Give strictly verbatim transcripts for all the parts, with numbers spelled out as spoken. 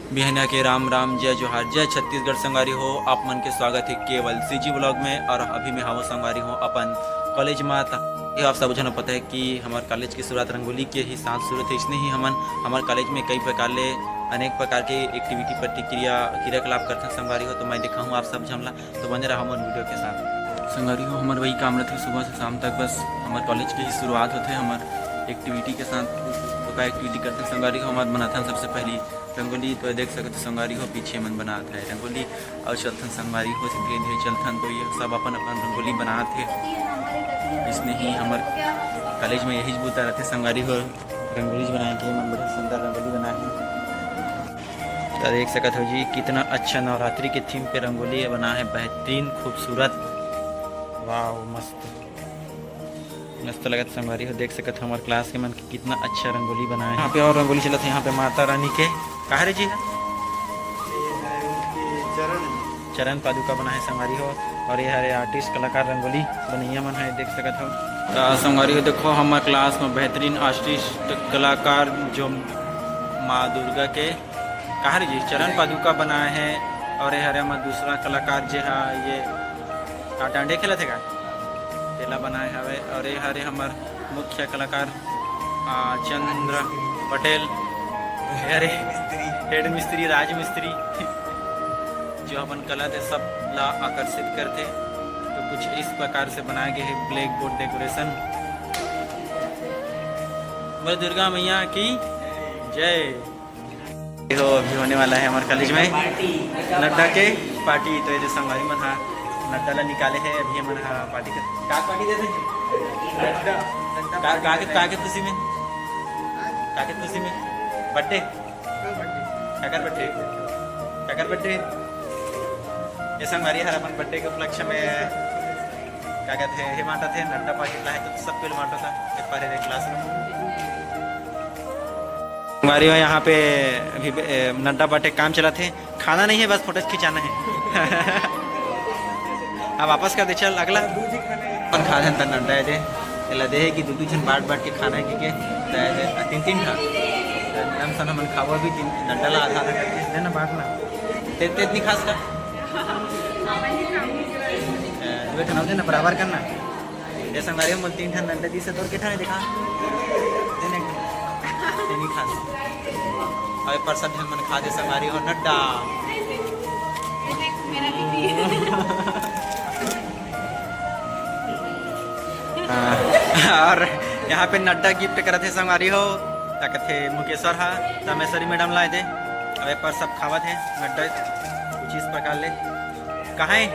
बिहनिया के राम राम, जय जोहार, जय छत्तीसगढ़ संगवारी हो। आप मन के स्वागत हे केवल CG vlog में। और अभी मैं हावों संगवारी हो अपन कॉलेज में। त ये आप सब झन पता हे कि हमर कॉलेज के शुरुआत रंगोली के ही साथ शुरू थे। इसने ही हमन हमर कॉलेज में कई प्रकार ले अनेक प्रकार के एक्टिविटी, प्रतिक्रिया, क्रियाकलाप करथन संगवारी हो। तो मैं दिखाहूँ आप सब झन ला, तो बने रहा हमर वीडियो के साथ। संगवारी हो, हमर वही काम रहथे सुबह से शाम तक, बस हमर कॉलेज के ही शुरुआत होथे हमर एक्टिविटी के साथ। तो का एक्टिविटी करथन संगवारी हो, हमर बनाथन सबसे पहली रंगोली। तो देख सकत हो संगवारी हो, पीछे मन बनात हे रंगोली। और चलथन संगवारी हो, धीरे धीरे चलथन। तो ये सब अपन अपन रंगोली बनात हे। इसने ही हमर कॉलेज में यही बूता रहथे संगवारी हो, रंगोली बनाए के। मन बड़ा सुंदर रंगोली बनाए हे। तो देख सकत हो जी, कितना अच्छा नवरात्रि के थीम पे रंगोली बना हे, बेहतरीन, खूबसूरत। वाह, मस्त, मस्त लगत संगवारी हो। देख सकत हो हमर क्लास के मन के कितना अच्छा रंगोली बनाए हे। यहाँ पे और रंगोली चलत हे, यहाँ पे माता रानी के, कहा रे जी, चरण पादुका बनाए हे संगवारी हो। और ये हरे आर्टिस्ट, कलाकार, रंगोली बनैया मन हे, देख सकत हो। तो संगवारी हो, देखो हमर क्लास में बेहतरीन आर्टिस्ट, कलाकार जो माँ दुर्गा के, कहा रे जी, चरण पादुका बनाए हे। और ये हरे हमर दूसरा कलाकार जे हा ये का डांडे खेलत हे का, तेला बनाए हवे। और ये हरे हमर मुख्य कलाकार, आ, चंद्र पटेल, ये हरे हेड मिस्त्री, राज मिस्त्री, जो अपन कला से सब ला आकर्षित करथे। तो कुछ इस प्रकार से बनाए गए हे ब्लैक बोर्ड डेकोरेशन। बोल दुर्गा मैया की जय। ये हो, अभी होने वाला है हमारे कॉलेज में नड्डा के पार्टी। तो ये जो संगवारी मन हा नड्डा ला निकाले हे, अभी हमन हा पार्टी कर, का पार्टी देथे? नड्डा, नड्डा का, का के, का के खुशी में? का के खुशी में? बर्थडे? काकर बर्थडे? काकर बर्थडे? ये संगवारी हर अपन बर्थडे के उपलक्ष्य में का कहते हैं, हे बांटत हे, नड्डा पार्टी ला हे तो सबके लिए बांटत हे। एक बार ये क्लास में हमारी हो यहाँ पे अभी, ए, नड्डा बांटे काम चलत हे। खाना नहीं है, बस फोटो खिंचाना है। अब वापस कर दे, चल अगला। अपन खा लेन त नड्डा हे दे, एला दे हे कि दू दू झन बांट बांट के खाना हे, के, के, त ए दे, तीन तीन ठा। मैडम सन हमन खाबो अभी तीन नड्डा ला आधा आधा करके, दे ना बांट ना। ते, ते इतनी खास का? ए, दू ठन अउ दे ना, बराबर करना। ये संगवारी मन तीन ठन नड्डा दिस हे, तोर के ठन हे देखा? दे ना एक ठन। ते नहीं खास। अबे पर सब झन मन खा दे संगवारी हो नड्डा। ये देख, मेरा भी थी। हाँ, और यहाँ पे नड्डा गिफ्ट करत हे संगवारी हो, का कथे मुकेश्वर हा, तमेश्वरी मैडम ला ए दे। अबे पर सब खावत हे नड्डा कुछ इस प्रकार ले। कहाँ हे?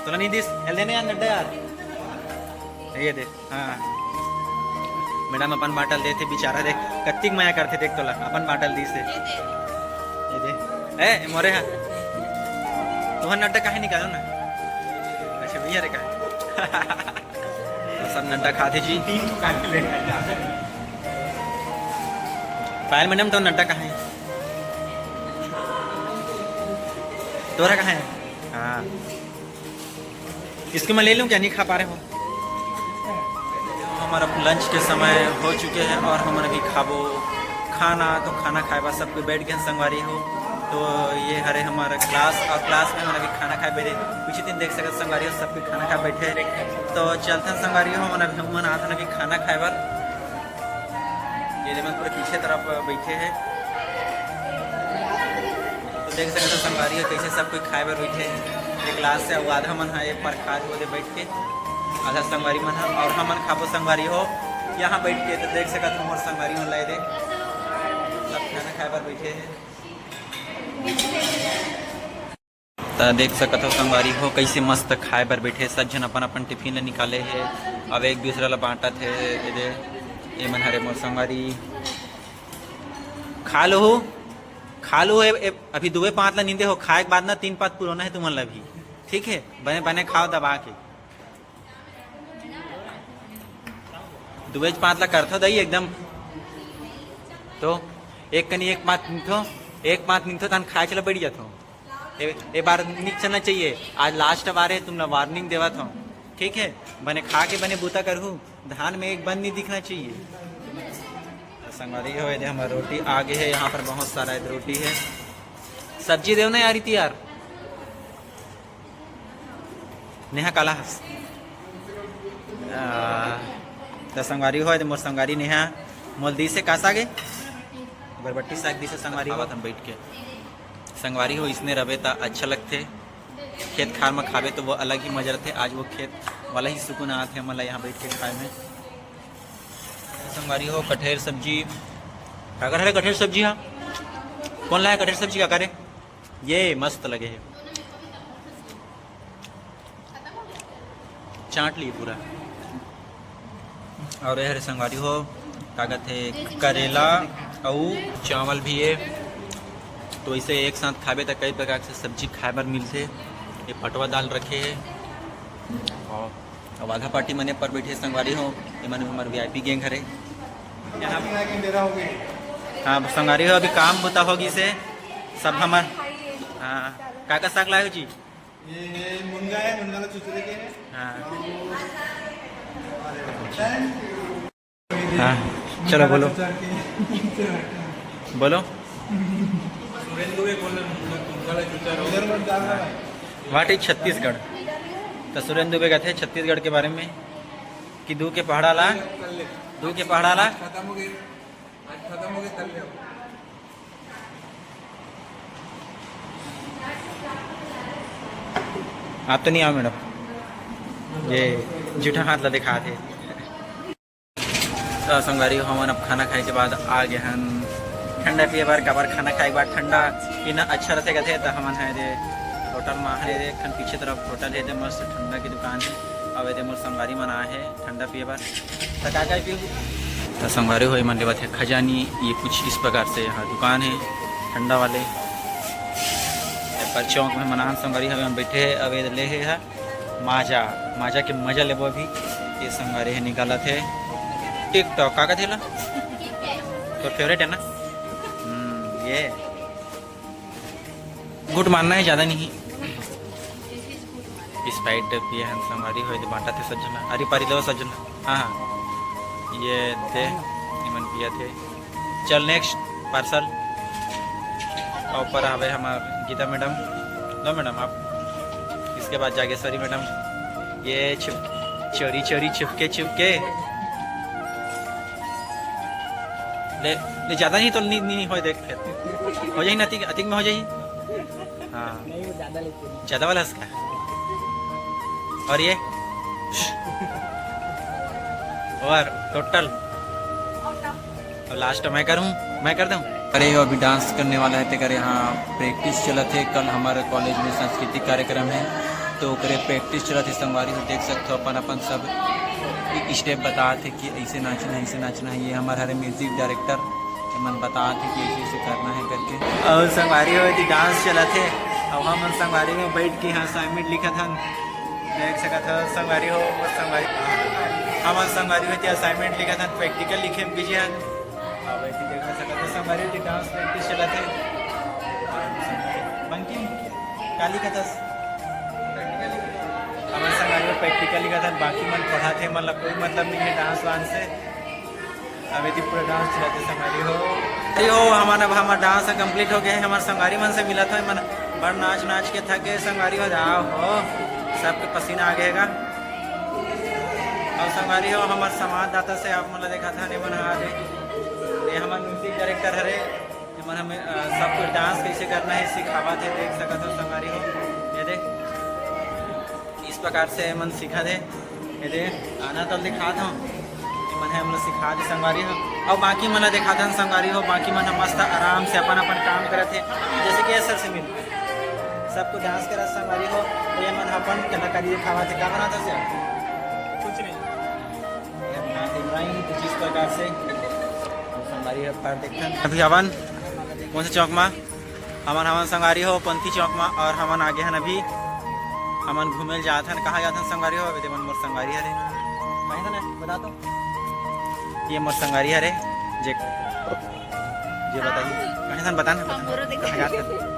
तोला नहीं दिस? एल देने यार नड्डा यार। ये दे। हाँ। मैडम अपन बांटल देथे, बेचारा देख, कत्तिक मया करथे, देख तोला, अपन बांटल दिस हे। ये दे। ए, ए, मोरे हा। तुहर नड्डा काहे निकालो ना? अच्छा, भैया रे का। तो सब नड्डा खाथे जी। पायल मैडम, तो नड्डा कहाँ हे? तोरा कहाँ हे? हाँ। इसको मैं ले लूँ क्या? नहीं खा पा रहे हो? हमारा लंच के समय हो चुके हैं और हमन अभी खाबो खाना। तो खाना खाए बर सब कोई बैठ गए हैं संगवारी हो। तो ये हरे हमारा क्लास और क्लास में हमन अभी खाना खाए बैठे। पीछे दिन देख सकत संगवारी हो, सब कोई खाना खाए बैठे हैं। तो चलथन संगवारी हो, हमन अभी, हमन आथन अभी खाना खाए बर। ये दे मन पूरे पीछे तरफ बैठे हैं। तो देख सकत हो संगवारी हो, कैसे सब कोई खाए बर बैठे हैं। ये क्लास से अउ आधा मन हा एक पर खा दे बैठ के, आधा संगवारी मन हा, और हमन खाबो संगवारी हो यहाँ बैठ के। तो देख सकत हो मोर संगवारी मन ला ए दे, सब खाना खाए बर बैठे हैं। त देख सकत हो संगवारी हो, कैसे मस्त खाए बर बैठे, सब झन अपन अपन टिफिन ला निकाले हे, अब एक दूसरा ला बांटत हे। ए दे, ए मन हरे मोर संगवारी, खा लो हो, खा लो। ए, ए, अभी दुबे पात ला नींदे हो, खाए के बाद ना तीन पात पुरोना हे तुमन ला भी, ठीक है? बने बने खाओ दबा के। दुबेच पात ला करथो दई एकदम। तो एक कनी एक पात निंथो, एक पात निंथो, तहन खाए चला बैठ जाथो। ए, ए बार नहीं चलना चाहिए, आज लास्ट बार है, तुमला वार्निंग देवत हूँ, ठीक है? बने खा के बने बूता करहू, धान में एक बंद नहीं दिखना चाहिए। संगवारी हो, ये दे हमारा रोटी आ गई है, यहाँ पर बहुत सारा रोटी है। सब्जी देव ना यार, इति यार। नेहा काला हस। आ, त संगवारी हो, ए दे मोर संगवारी नेहा मोल दीस हे का साग ए? बरबट्टी साग दीस हे संगवारी हो। खावत हन बैठ के। संगवारी हो, इसने रबे त अच्छा लगथे। खेत खार म खाबे त वो अलग ही मजा रथे। आज वो खेत वाला ही सुकून आत हे हमन ला यहाँ बैठ के खाए में। संगवारी हो, कठेर सब्जी, काकर हरे कठेर सब्जी हा? कौन लाया कठेर सब्जी, काकर हे? ये मस्त लगे हे, चाट ली पूरा। और ये हरे संगवारी हो, का कथे, करेला अउ चावल भी हे। तो इसे एक साथ खाबे त कई प्रकार से सब्जी खाए बर मिलथे। ये पटवा दाल रखे हे और अब आधा पार्टी मने पर बैठे संगवारी हो, ये मन हमर वीआईपी गैंग हरे। यहाँ हाँ संगवारी हो, अभी काम बुता हो गइसे सब हमर। हाँ, का का साग लाए हो जी? ये है मुनगा है, मुनगा ला चुचरे के है। हाँ। हाँ, चलो बोलो। बोलो। सुरेंदु भाई बोल रहे हैं, तुम वाला जूता रहो। उधर मत डालना भाई। What is Chhattisgarh? तो सुरेंदु भाई कहते हैं छत्तीसगढ़ के बारे में कि दू के पहाड़ा ला, दू के पहाड़ा ला। खत्म हो गई, आज खत्म हो गई, कल ले आओ। आप तो नहीं आओ मैडम, ये जूठा हाथ ला दिखा थे। तो संगवारी हो, हमन अब खाना खाए के बाद आ गए हन ठंडा पिए बर। काबर खाना खाए के बाद ठंडा पीना अच्छा रहथे कथे, तो हमन है दे होटल में हरे दे, एक ठन पीछे तरफ होटल है दे, मस्त ठंडा की दुकान है। अब एदे मोर संगवारी मन आए हैं ठंडा पिए बर। तो का का पीहू? तो संगवारी हो, एमन लेवत है खजानी, ये कुछ इस प्रकार से यहाँ दुकान है ठंडा वाले। पर चौक में मनान संगवारी हवे, हम बैठे हैं, अब एदे ले है। माजा, माजा के मजा लेबो अभी। ये संगवारी हे निकालत हे TikTok, का कथे ला? तोर favourite है ना? हम्म, ये गुट मारना है, ज्यादा नहीं। Sprite पिए हन संगवारी हो, ये बांटा थे सज्जन ला। अरे पारी लो सज्जन ला। हाँ, हाँ। ये थे, इमन पिया थे। चल next parcel। और ऊपर आवे हमार गीता मैडम। लो मैडम आप। इसके बाद जागेश्वरी मैडम। ये छुप, चोरी चोरी छुपके छुपके। ले, ले ज्यादा नहीं तो नहीं, नहीं हो देख फिर। हो जाही ना अतिक, अतिक में हो जाही। हाँ। नहीं, वो ज्यादा लेके नहीं। ज्यादा वाला इसका। और ये? और total? और last मैं करूँ, मैं कर दूँ। अरे, यो अभी dance करने वाला है, तेकर यहाँ practice चलत है। कल हमारे college में सांस्कृतिक कार्यक्रम है, तो ओकरे practice चलत है। संगवारी हो देख सकते हो, अपन अपन सब step बतात है कि ऐसे नाचना है, ऐसे नाचना है। ये हमारे हरे music director मन बतात हे कि ऐसे ऐसे करना है करके। और संगवारी हो, एती dance चलत हे, और हमन संगवारी में बैठ के यहाँ assignment लिखत हन। देख सकत हो संगवारी हो, वो संगवारी, हमन संगवारी हो, एती assignment लिखत हन, practical लिखे में busy हन। अब एती देख सकत हो संगवारी हो, एती dance practice चलत हे। बंकिम, का लिखत हस? हमन संगवारी हो, practical लिखत हन, बाकी मन पढ़त हे, मतलब कोई मतलब नहीं है dance वांस से। अब एती पूरा dance चलत हे संगवारी हो। अरे हो, हमन अब हमर dance ह complete हो गए हे। हमर संगवारी मन से मिलत हो, मन बड़ नाच नाच के थक गए संगवारी हो। जाओ हो, सबके पसीना आ गए गा। और संगवारी हो, हमर संवाददाता से आप मन ला देखत हन, एमन हा दे, ये हमर music director हरे, एमन हमें, अ, सब कुछ dance कैसे करना है सिखावत हे, देख सकत हो संगवारी हो। ये दे, इस प्रकार से एमन सिखा दे। ये दे, आना तो दिखात हूँ, एमन है, हमन सिखा दे संगवारी हो। और बाकी मन दिखात हन संगवारी हो, बाकी मन ह मस्त आराम से अपन अपन काम करत हे, जैसे कि ये सर से मिल सबको dance करत संगवारी हो। तो ये मन अपन कलाकारी दिखावत हे, का बनात हे? कुछ नहीं। ये बनात हे drawing कुछ इस प्रकार से। तो संगवारी हो, पर देखते हैं। अभी अपन कौन से चौक में हमन, हमन संगवारी हो पंथी चौक मा, और हमन आगे हन अभी, हमन घूमे ल जात हन। कहाँ जात हन संगवारी हो? अभी ते मन मोर संगवारी हरे, कहीं से ना बता तो। ये मोर संगवारी हरे, जे, जे बताही, कहीं से बता ना, बता। हमरो देखो। कहाँ जात हन?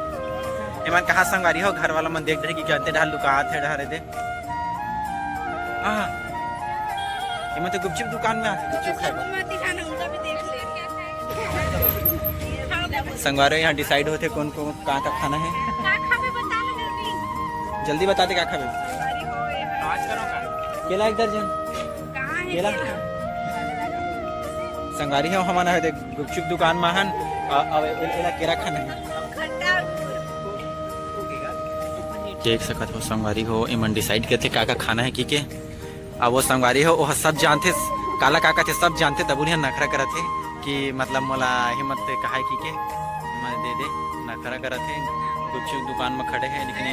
एमन कहाँ संगवारी हो? घर वाला मन देख डरे कि कहते डहर लुकात हे डहर दे। हाँ, हाँ। एमन तो गुपचुप दुकान में आथे, गुपचुप खाए बर। मत दिखाना, उनका भी देख ले। हाँ, देखो। संगवारी हो, यहाँ डिसाइड होथे कौन कौन का का खाना है। का खाबे बता ना जल्दी। जल्दी बता दे का खाबे। संगवारी हो, ये है। केला एक दर्जन। कहाँ है केला? केला? संगवारी हो, हमन आए देख गुपचुप दुकान में हन। अ, अब ए-, एला केरा खाना है। खट्टा अंगूर। देख सकत हो संगवारी हो, एमन डिसाइड करथे का का खाना है कि के। अब वो संगवारी हो, वो सब जानथे, काला का कथे सब जानथे, तब उन्हें नखरा करत हे कि मतलब मोला हिम्मत ते कहाय कि के, मैं दे दे, नखरा करत हे। गुपचुप दुकान में खड़े हैं, लेकिन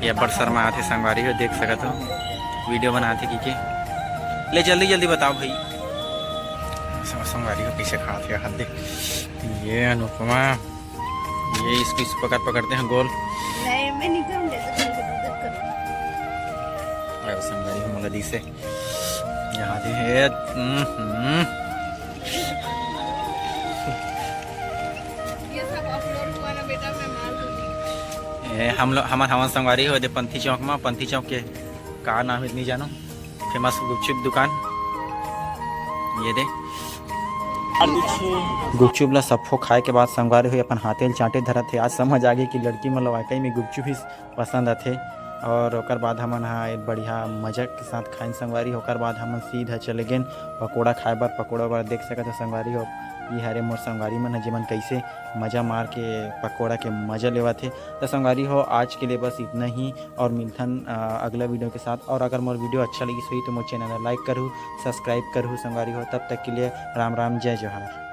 ये ये बड़ शर्मा आथे संगवारी हो, देख सकत हो, वीडियो बनाथे कि के। ले जल्दी जल्दी बताओ भाई। सं-, संगवारी हो कैसे खात हे, हाथ दे। ये अनुपमा, ये इसको, इसको पकड़, पकड़ते हैं गोल। नहीं, मैं नहीं करूँगी, ऐसे करो, करो, करो। अरे संगवारी हो, मोला दिसे। यहाँ दे है। हम्म, हम्म। ये सब अपलोड हुआ ना बेटा, मैं मार दूंगी। ए, हम लोग, हमन हवन संगवारी हो दे पंथी चौक में, पंथी चौक के का नाम है, नहीं जानो, फेमस गुपचुप दुकान। ये दे। गुपचुप ला सफो खाए के बाद संगवारी हो अपन हाथे ल चाटे धरत हे। आज समझ आ गे कि लड़की मन ल वाकई में गुपचुप ही पसंद आथे। और ओकर बाद हमन हा एक बढ़िया मजा के साथ खाइन संगवारी। ओकर बाद हमन सीधा चले गेन पकोड़ा खाए बर। पकोड़ा बर देख सकत हो संगवारी हो, ये हरे मोर संगवारी मन ह, जेमन कैसे मजा मार के पकोड़ा के मजा लेवत हे। तो संगवारी हो, आज के लिए बस इतना ही। और मिलथन, अ, अगला वीडियो के साथ। और अगर मोर वीडियो अच्छा लगिस होही तो मोर चैनल ला लाइक करहू, सब्सक्राइब करहू संगवारी हो। तब तक के लिए राम राम, जय जोहार।